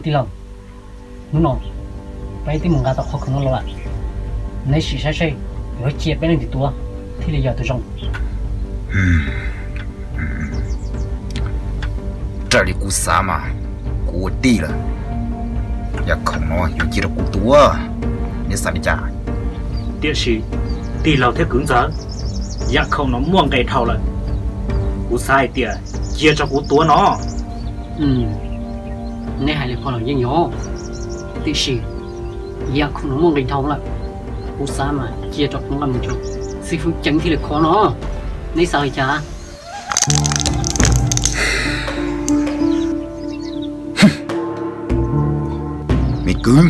Tij laug, hnub no peb twb mus nqa tau qhov khoom no los lawm, neb sim saib seb yuav cia peb leej twg tuav thiaj li yog tus zoo. Raws li kuv xav mas kuv ua tij lawm, yam khoom no yuav cia rau kuv tuav, neb xav li cas? Tiam sis tij laug thiab kwv ntxawm, yam khoom no muaj nqis dhau lawm, kuv xav hais tias cia rau kuv tuav no. Neb hais li ko los yeej yog, tiam sis yam khoom no muaj nqis dhau lawm, kuv xav mas cia rau kuv nqa mus rau xib fwb ceev thiaj li kho no. Neb xav li cas? Me kwv,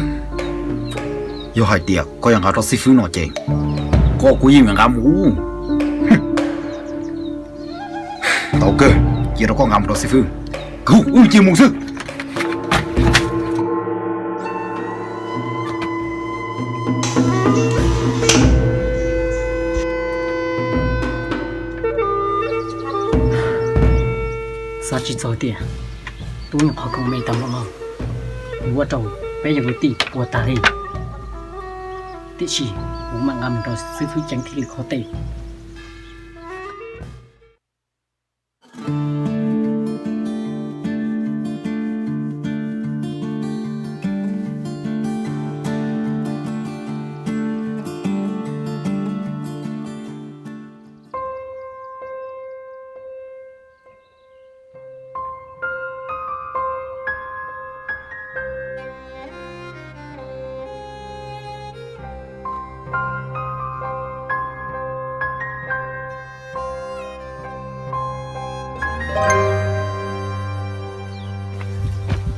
yog hais tias koj yuav nqa rau xib fwb no ces koj kuj yeej yuav nqa mus. Tau kawg, cia rau koj nqa mus rau xib fwb, kuv wb cia mus xwb. Xav tsis txog tias tub nyuam qhuav khoom me tag npaum no, yuav ua rau peb yog kwv tij puas tag li. Tiam sis kuv mam nqa mus rau xib fwb ceev thiaj li kho teb.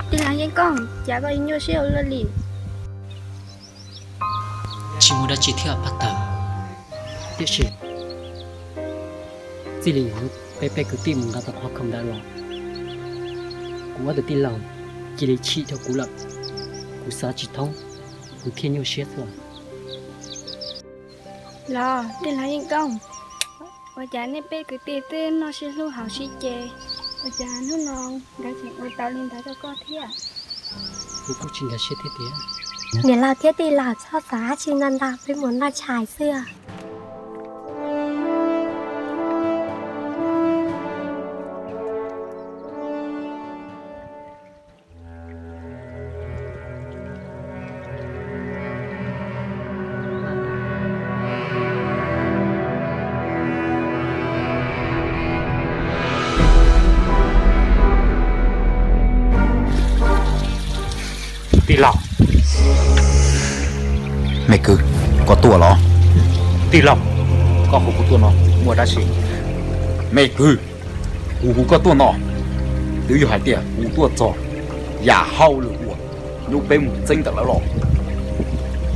Tij laug Yeej Koob, cas koj nyuaj siab ua luaj li? Tsis muaj dab tsi thiab pab tawg, tiam sis txij li peb peb kwv tij mus nqa tau qhov khoom ntawd los, kuv ob tug tij laug cia li chim rau kuv lawm. Kuv xav tsis thoob, kuv thiaj nyuaj siab xwb. Los tij laug Yeej Koob, ua cas nej peb kwv tij twb noj sib hlub haus sib ce, ua cas hnub no nkawd tseem ua tau li ntawd rau koj thiab? Kuv kuj tsis nkag siab thiab tiag. Niam laug thiab tij laug txhob xav dab tsi ntau ntau, peb mus noj tshais xwb. Tij laug. Me kwv, koj tuaj los? Tij laug, koj hu kuv tuaj no muaj dab tsi? Me kwv, kuv hu koj tuaj no, twb yog hais tias kuv tuaj txog yam hauj lwm uas nyuj peb mus txeeb ntawm lawv los.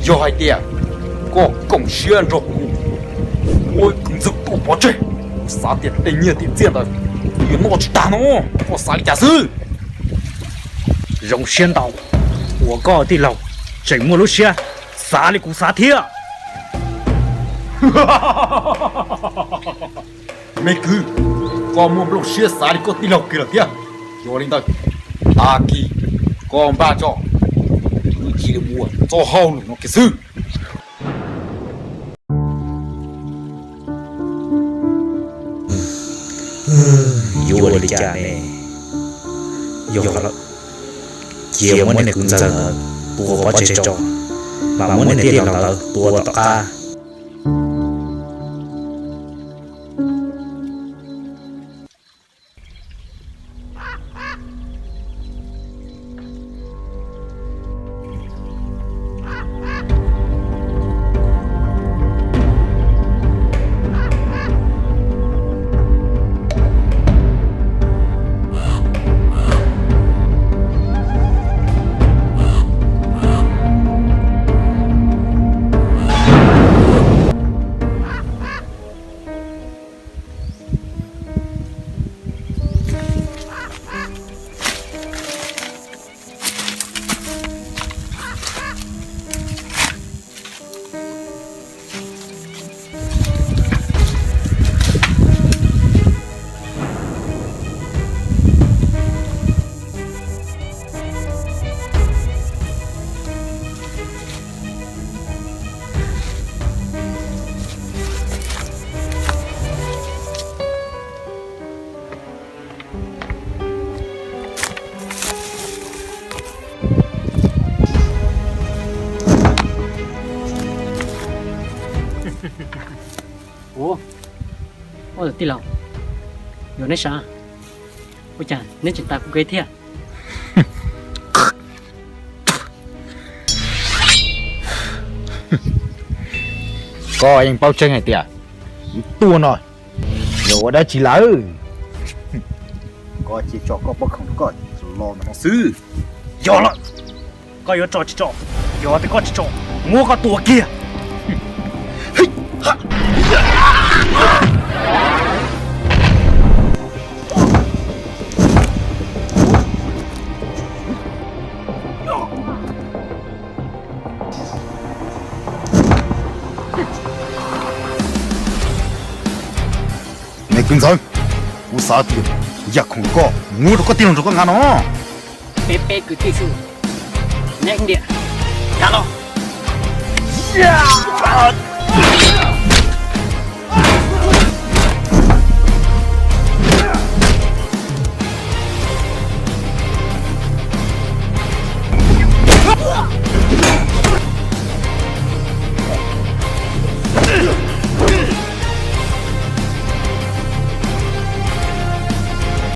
Yog hais tias koj koom siab nrog kuv ua kwv ntxawg tuaj pov tseg, kuv xav tias tej nyiaj tej txiaj ntawd kuv yuav noj tsis tag no. Koj xav li cas xwb? Zoo siab ntau uas koj tij laug tseem muaj lub siab xav li kuv xav thiab. Me kwv, koj muaj nplooj siab xav li koj tij laug kiag lawm thiab. Yog li ntawd, tag kis koj npaj tso, wb cia li ua txoj hauj lwm no kiag xwb. Yuav ua li cas ne? Yog lawm, cia muab niag kwv ntxawg ntawd tua pov tseg tso, mas muab niag tij laug ntawd tua tom qab. Ua, ua tij laug, yuav neb sav, ua cas neb tseem tas kuv kev thiab? Koj yeej paub tseeb hais tias tuaj no yog ua dab tsi lawm? Koj cia tso koj pob khoom rau koj los ntawm no xwb. Yog lawm, koj yuav tso tsis tso? Yog tias koj tsis tso, muab koj tua kiag. Me kwv ntxawm, kuv xav tias yam khoom koj muab rau koj tij laug nrog koj nqa no. Peb peb kwv tij xwb, neb ntiam, nqa los.